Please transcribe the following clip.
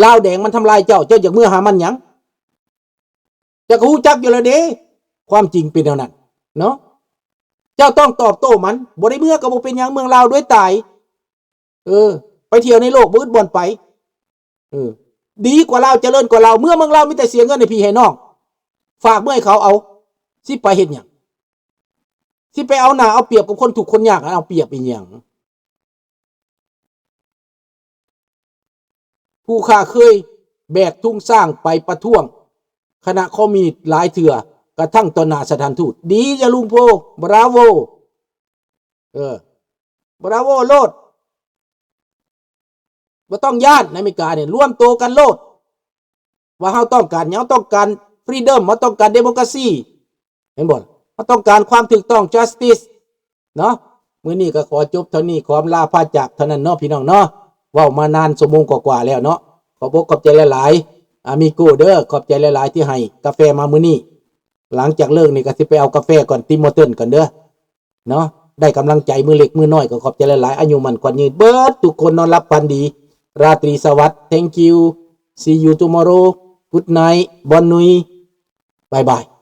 ລາວແດງມັນທຳລາຍເຈົ້າ ເຈົ້າຢາກເມືອຫາມັນຫຍັງ? ເຈົ້າກໍຮູ້ຈັກຢູ່ແລ້ວເດ້ ຄວາມຈິງເປັນແນວນັ້ນເນາະ. ເຈົ້າຕ້ອງຕອບໂຕ້ມັນ. ບໍ່ໄດ້ເມືອກໍບໍ່ເປັນຫຍັງ ເມືອງລາວດ້ວຍຕາຍ. ເອີ ໄປທ່ຽວໃນໂລກບໍ່ອຶດບ່ອນໄປ. ເອີ ດີກວ່າລາວ ຈະເລີນກວ່າລາວ. ເມືອເມືອງລາວມີແຕ່ເສຍເງິນໃຫ້ພີ່ໃຫ້ນ້ອງ ຝາກເມືອໃຫ້ເຂົາເອົາ. ຊິໄປເຮັດຫຍັງ? ຊິໄປເອົາໜ້າເອົາປຽບກັບຄົນທຸກຄົນຍາກ ເອົາປຽບອີຫຍັງ? ຜູ້ຂ້າເຄີຍແບກທຸງຊ້າງໄປປະທ້ວງຄະນະຄອມມິວນິດຫຼາຍເທື່ອ ກະທັ່ງຕໍ່ໜ້າສະຖານທູດ. ດີຈ້າລຸງໂພ ບຣາໂວ ເອີ ບຣາໂວໂລດ. ບໍ່ຕ້ອງຢ້ານ ໃນອາເມລິການີ້ ລວມໂຕກັນໂລດ ວ່າເຮົາຕ້ອງການຫຍັງ? ເຮົາຕ້ອງການຟຣີດອມ ເຮົາຕ້ອງການເດໂມຄຣາຊີ ເຫັນບໍ່? ເຮົາຕ້ອງການຄວາມຖືກຕ້ອງ ຈັສຕິສ ເນາະ. ມື້ນີ້ກໍຂໍຈົບເທົ່ານີ້ ຂໍອຳລາພາຈາກເທົ່ານັ້ນເນາະ ພີ່ນ້ອງເນາະ. ເວົ້າມານານຊົ່ວໂມງກວ່າໆແລ້ວເນາະ. ຂອບອົກຂອບໃຈຫຼາຍໆ ອາມິໂກເດີ ຂອບໃຈຫຼາຍໆທີ່ໃຫ້ກາແຟມາມື້ນີ້. ຫຼັງຈາກເລີກນີ້ກໍຊິໄປເອົາກາແຟກ່ອນ ຕິມມໍເຕີນກ່ອນເດີ ເນາະ. ໄດ້ກຳລັງໃຈມື້ເລັກມື້ນ້ອຍກໍຂອບໃຈຫຼາຍໆ. ອາຍຸໝັ້ນຂວັນຍືນເບິດທຸກຄົນ ນອນຫຼັບຝັນດີ ລາຕຣີສະຫວັດ. Thank you. See you tomorrow. Good night. Bonne nuit. Bye bye.